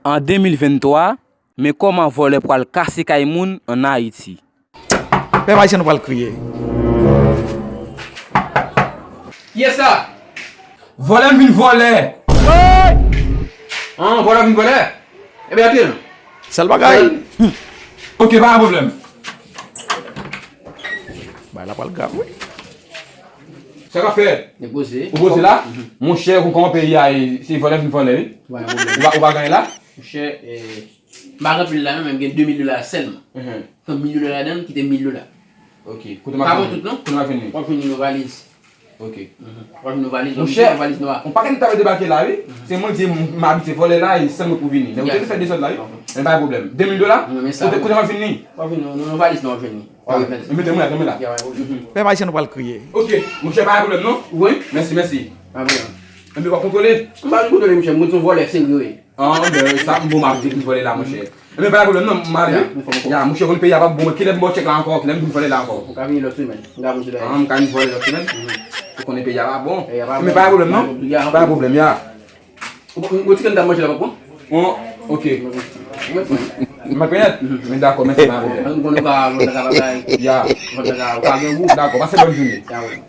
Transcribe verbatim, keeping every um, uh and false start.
An de mil venntwa, men kòman vòlè pral kase kay moun ann Ayiti. Pèp ayisyen, nou pral kriye. Kiyès sa? Vòlè m vin vòlè. An, vòlè vin vòlè? Ebyen, antre non. Sèl bagay. Ok, pa gen pwoblèm. Bagay la pral grav, wi. Sa k ap fèt? Depoze. Ou poze la? Monchè, ou konn kòman peyi a ye, se vòlè vin vòlè, wi. Ou pa, ou pa gen anyen la? Monchè, eh, m pa gen anpil la non, men m gen de mil dola sèlman. Pran mil dola ladan l, kite mil dola. Ok. Kote m ap jwenn li? Pa pran tout non. Kote m ap jwenn li? W ap jwenn li nan valiz. Ok. W ap jwenn li nan valiz, w ap jwenn li nan valiz nwa. Yon pakèt nèg t ap debake la, wi. Se mwen ki di m, m abitye vòlè la, e san goud pou vini. Nèg yo te fè dezòd la, wi. Men pa gen pwoblèm. De mil dola? Kote, kote m ap jwenn li? W ap jwenn li nan, nan valiz nwa, w ap jwenn li. Mete mwen la, mete mwen la. Pèp ayisyen, nou pral kriye. Ok, monchè, pa gen pwoblèm non. Wi. Mèsi, mèsi. Pa gen pwoblèm. Enben, w ap kontwole? M pa vin kontwole, monchè, m se yon vòlè serye. An, men sa, m bon, m ap di m vòlè la, monchè. Enben, pa gen pwoblèm non, m ale. Ya, monchè, konn peyi a p ap bon, kilè m ba w tchèk la ankò, kilè m vin vòlè la ankò? Ou ka vini lòt semèn, m ka vin vòlè. An, m ka vin vòlè lòt semèn? Ou konnen peyi a pa bon. Enben, pa gen pwoblèm non. Pa gen pwoblèm, ya. Ou, ou, ou ti kè n ta manje la, pa pran? An, ok. M ap pran. Men dakò, mèsi, pa gen pwoblèm. An, nou konn nou ka, nou ka, nou ka, nou ka, nou ka gen gou. Dakò, pase bòn jounen. Ya, wi.